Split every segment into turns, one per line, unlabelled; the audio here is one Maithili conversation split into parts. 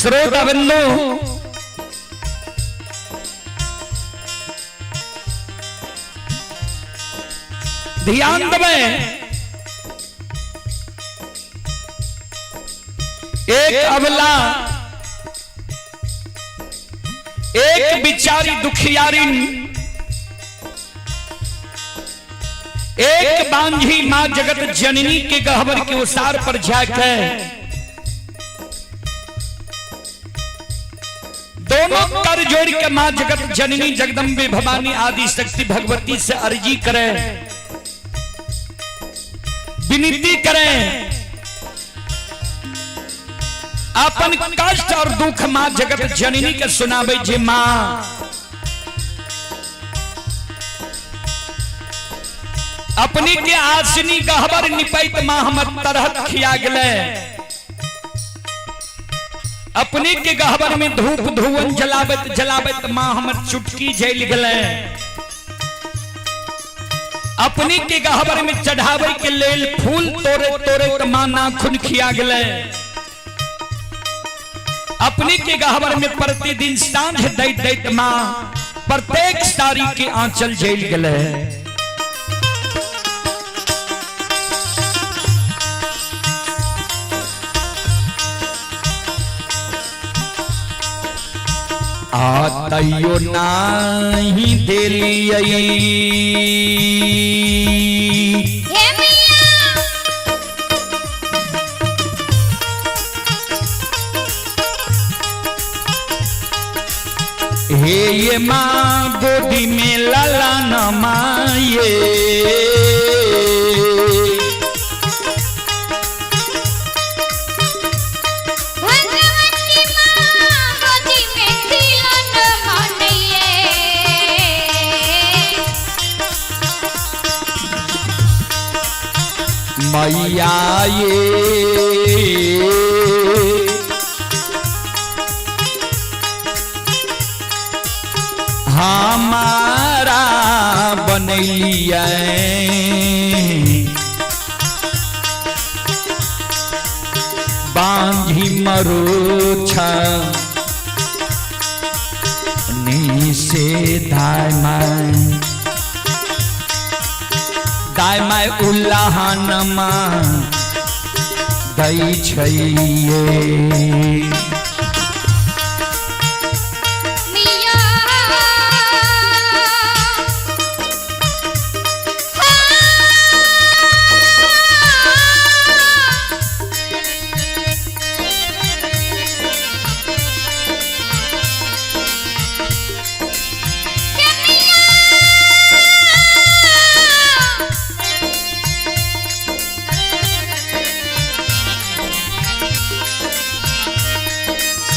श्रोता बंधु, ध्यान देवे, एक अबला, एक बिचारी दुखियारी, एक बांझी मां जगत जननी के गहबर के उसार पर जाके दोनों कर जोड़ के मां जगत जननी जगदम्बे भवानी आदि शक्ति भगवती से अर्जी करे, विनती करें, अपन कष्ट और दुख मां जगत जननी के सुनावे जे मां अपनी के आसनी गहबर निपैत मां हमर तरहत खिया गेले, अपने के गहबर में धूप धुवन जलाबत जलाबत मां हमर चुटकी जल गेले, अपने के गहबर में चढ़ावे के लेल फूल तोड़े तोड़े मां नाखून खिया गेले, अपने के गहबर में प्रतिदिन सांझ दैत दैत मां प्रत्येक साड़ी के आंचल जल गेले। आ तैयो नाही देलियै
हे मैया,
हे ये माँ गोदी में लाला न माये,
भगवती माँ गोदी में खिलौना मानैये।
मैया ये हमारा बनैलियै बांझी मरोछा नी से दाय माय दाय माय उल्लाहन माँ दै छैये।
मिया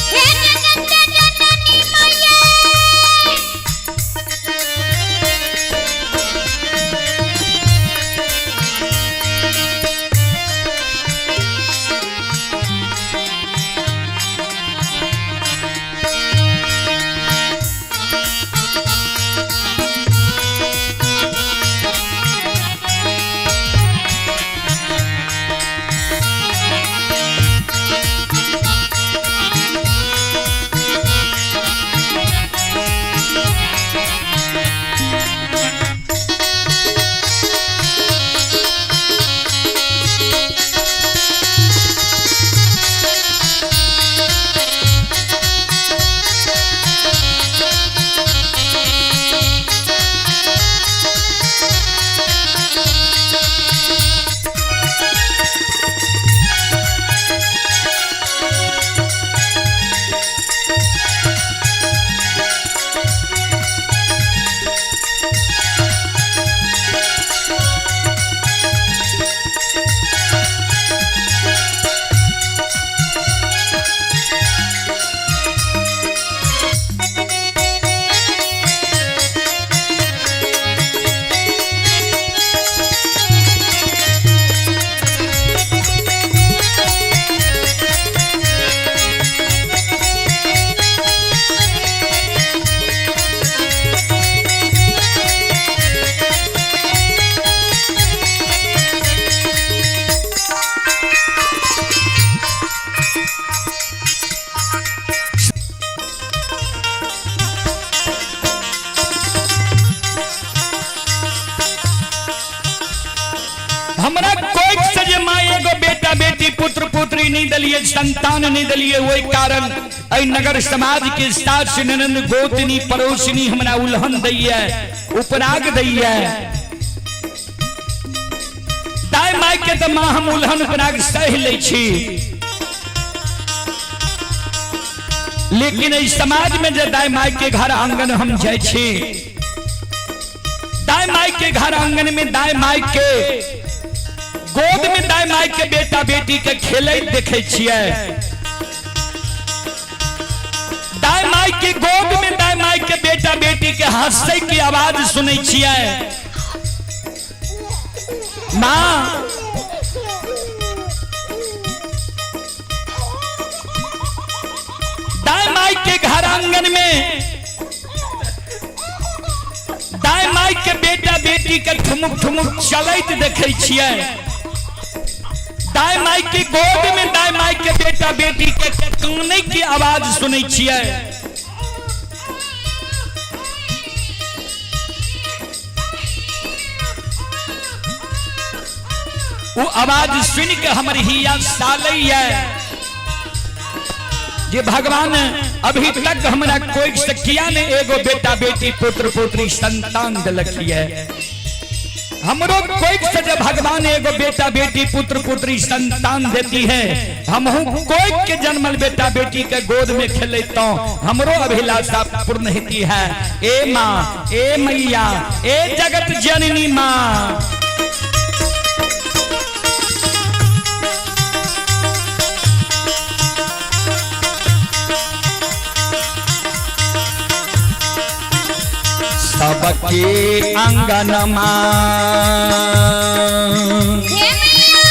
हे जगत जननी मैया,
नहीं दिलिए, संतान नहीं दिलिए, वही कारण एहि नगर समाज के सास ननंद गोतनी पड़ोसनी हमरा उल्हन दैये, उपराग दैये। दाय माय के तऽ माँ हम उल्हन उपराग सहि लै छी, लेकिन एहि समाज में जे दाय माय के घर आंगन हम जाइ छी, दाय माय के घर आंगन में दाय माय के गोद में दाय माय के बेटा बेटी के खेलैत देखै छियै, दाय माय के गोद में दाय माय के बेटा बेटी के हंसै के आवाज सुनै छियै। माँ दाय माय के घर आंगन में दाय माय के बेटा बेटी के ठुमुक ठुमुक चलैत देखै छियै, दाय माय के गोद में दाय माय के बेटा बेटी के कानै के आवाज सुनै छियै। वो आवाज सुन के हमर हिया सालैया जे भगवान अभी तक हमरा कोई से किया ने एगो बेटा बेटी पुत्र पुत्री संतान दिलक है। हमरो कोई से जब भगवान एगो बेटा बेटी पुत्र पुत्री संतान देती है, हमहू कोई के जन्मल बेटा बेटी के गोद में खेलता हमरो अभिलाषा पूर्ण होती है। ए माँ, ए मैया, ए जगत जननी माँ, सबके अंगनमा
हे मैया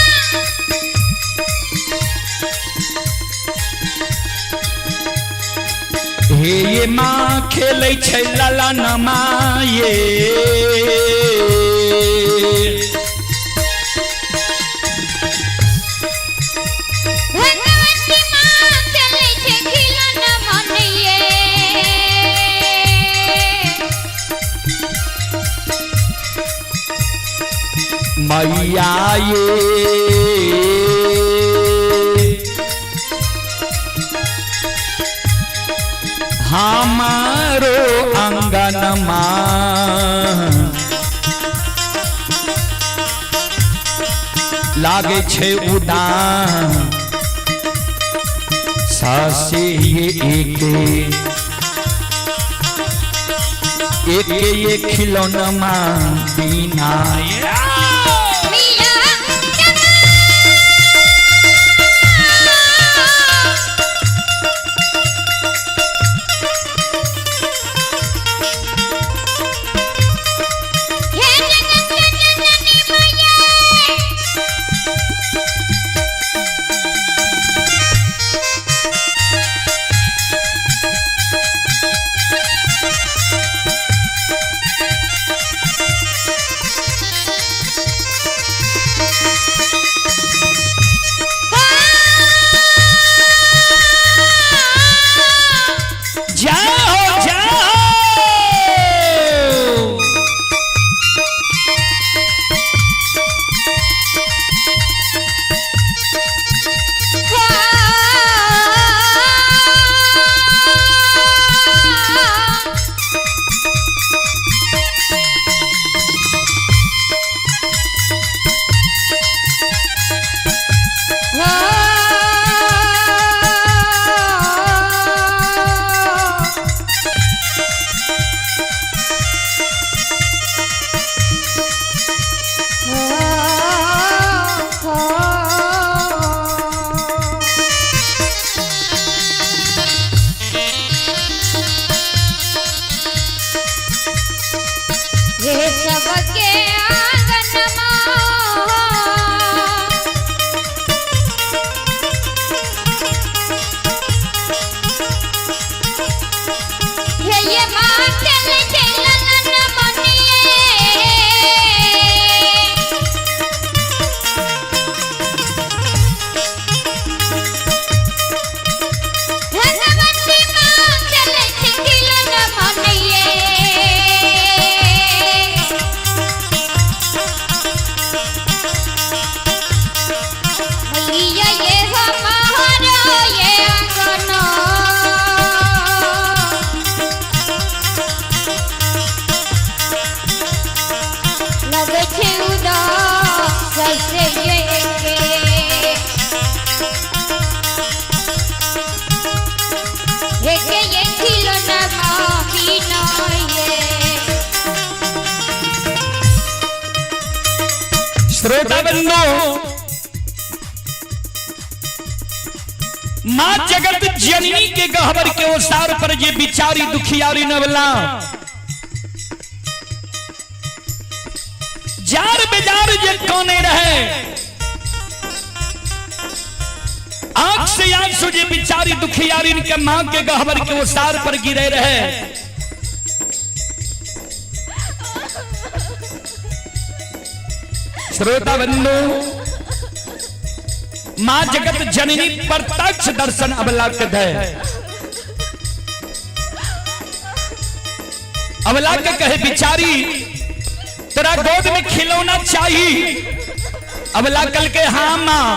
हे ये माँ खेलै छै ललनमा ये,
भगवती माँ खेलै छै खिलौना मन ये।
मैया ये हमारो अंगनमा लागे छै उदान सासे ये एके एके ये खिलौनमा बिना ये।
मैया हे जगत जननी मैया
बंधु, माँ जगत जननी के गहबर के ओसार पर जे बिचारी दुखियारी नवला जार बेजार जे कोने रहे, आंख से आंसू जे बिचारी दुखियारी के मां के गहबर के ओसार पर गिरे रहे। श्रोता बंधु, मां जगत जननी प्रत्यक्ष दर्शन अबला के दे। अबला के कहे बिचारी तेरा गोद में खिलौना चाहिए। अबला कल के हाँ मां,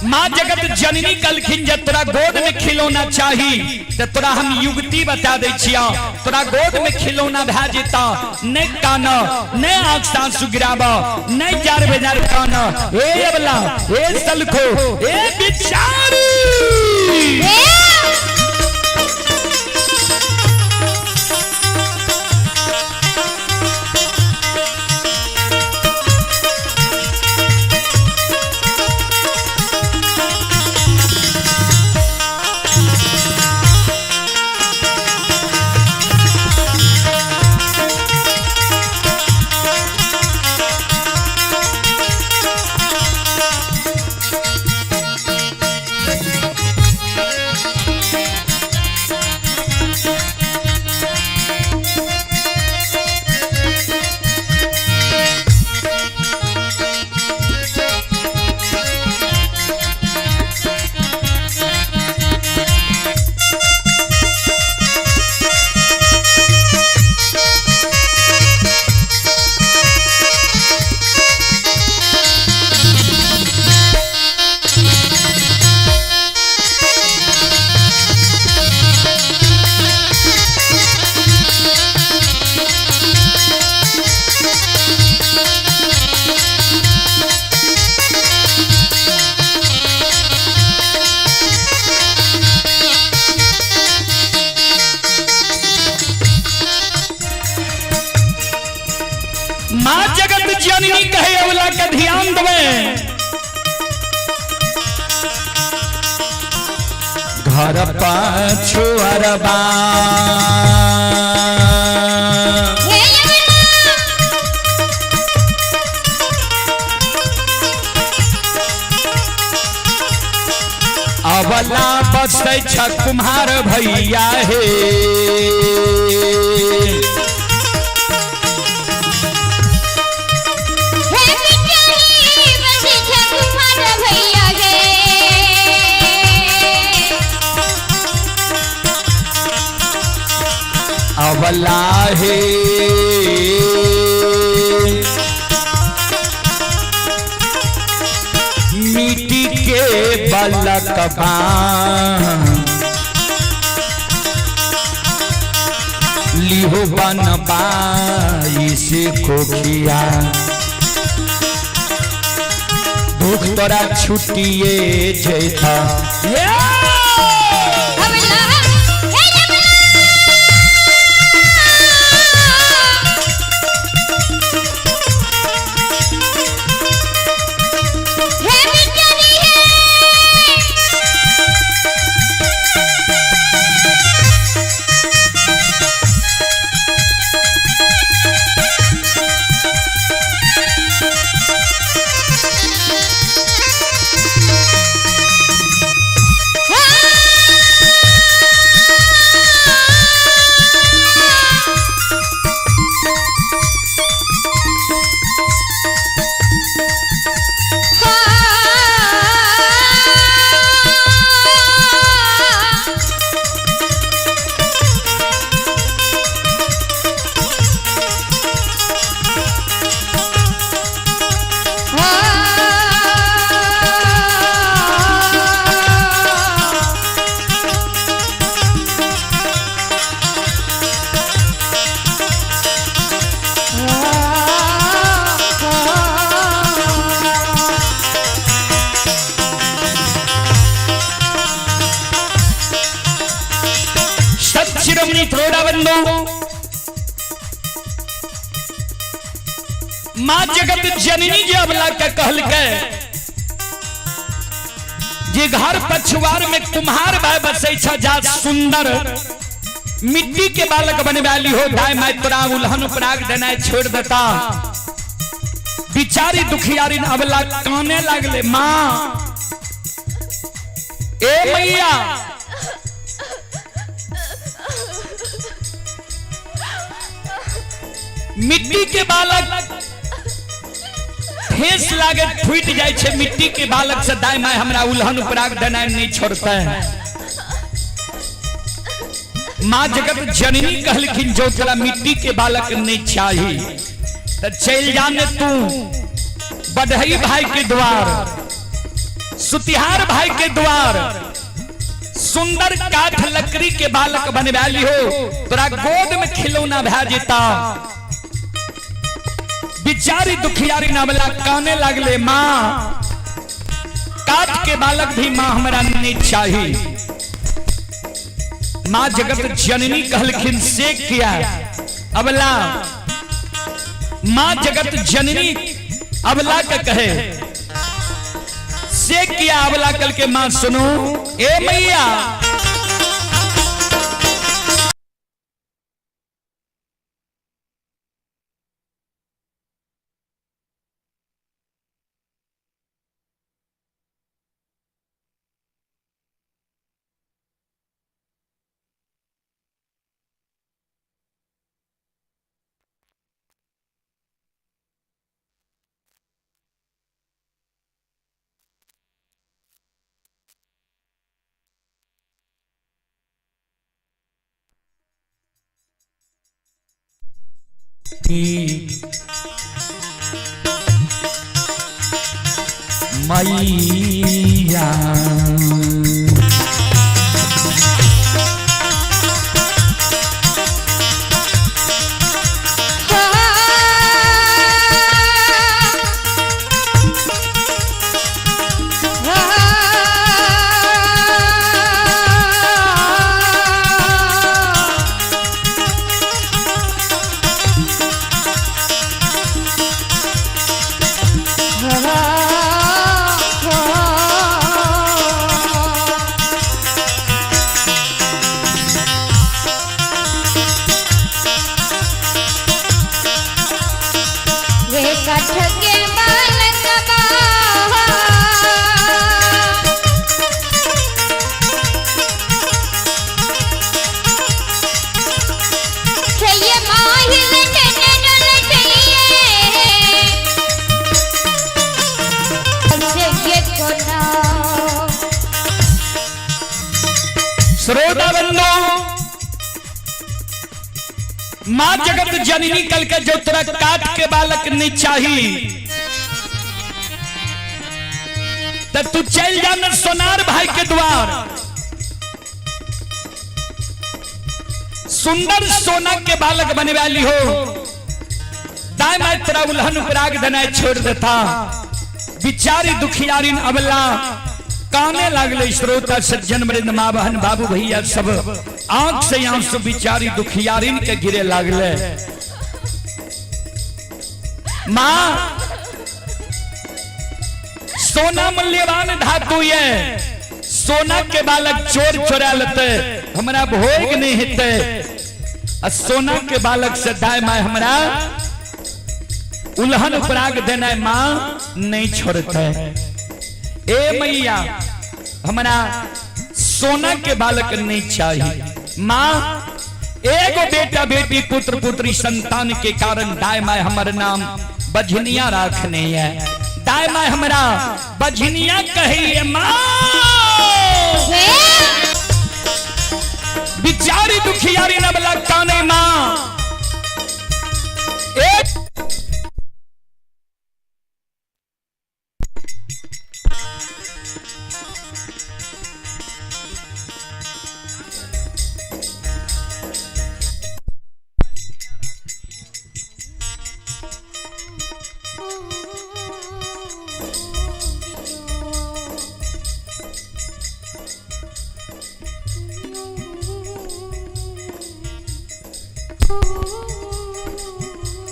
मां जगत जननी कलखिन जे तोरा गोद में खिलौना चाही ते तोरा हम युक्ति बता दै छिया, तोरा गोद में खिलौना भए जेता, नै कान नै आंख साँसु गिराब, नै जार बेजार कान। ए अबला, ए सलखो, ए बिचारी, मां जगत जननी कहे अवला के ध्यान देवे। घर पाछू अरबा अवला बसै छ कुम्हार भैया हे। अवला हे मिट्टी के बलकबा लिहो बनबा इसे कोखिया, भूख तोरा छुटिए जैता। शिरोमणि त्रोड़ा बंधु, माँ जगत जननी जे अबला के कहलकै जे घर पछुआर में कुम्हार भाई बसै छ, जा सुंदर मिट्टी के बालक बनवाली हो, दाय my तोरा उल्हन उपराग देनाय छोड़ देता। बिचारी दुखियारी अबला काने लागले, माँ ए मैया मिट्टी के बालक ठेस लागे फूट जाए छे, मिट्टी के बालक से दाय my हमरा उल्हन उपराग देनाय नहीं छोड़ता है। माँ जगत जननी कहलखिन जो तोरा मिट्टी के बालक नहीं चाही तो चल जाने तू बढ़ई भाई के द्वार, सुतिहार भाई के द्वार, सुंदर काठ लकड़ी के बालक बनवाली हो, तोरा गोद में खिलौना भा जेता। बिचारी दुखियारी नावला काने लागले, माँ काठ के बालक भी माँ हमरा नहीं चाही। माँ जगत जननी कहलखिन से किया अबला, माँ जगत जननी अबला के कहे से किया अबला कल के माँ सुनो ए मैया मैया
वे कठ के बालक बा छैये माहिल टनन छैये से कोना।
श्रोता बंधु, माँ जगत जननी कल के जो तोरा काट के बालक नहीं चाही तो तू चल जा न सोनार भाई के द्वार, सुंदर सोना के बालक बनवाली हो, दाय my तोरा उल्हन उपराग देनाय छोड़ देता। बिचारी दुखियारिन अबला काने लागले। श्रोता सज्जन वृंद माँ बहन बाबू भैया सब आंख से आंसू बिचारी दुखियारिन के गिरे लागले। माँ सोना मूल्यवान धातु ये, सोना के बालक चोर चोरा लेते हमरा भोग नहीं हेते, आ सोना के बालक से दाय my हमरा उल्हन उपराग देना माँ नहीं छोड़ते। ए मैया हमरा सोना के बालक नहीं चाहिए माँ, एगो बेटा बेटी पुत्र पुत्री संतान के कारण दाय my हमर नाम बझनिया रखने है, दाय my हमरा बझनिया कहिए माँ। बिचारी दुखियारी नबला काने माँ एक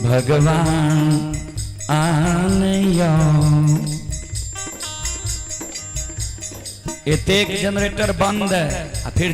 भगवान आनयो। एतेक जनरेटर बंद है आ फिर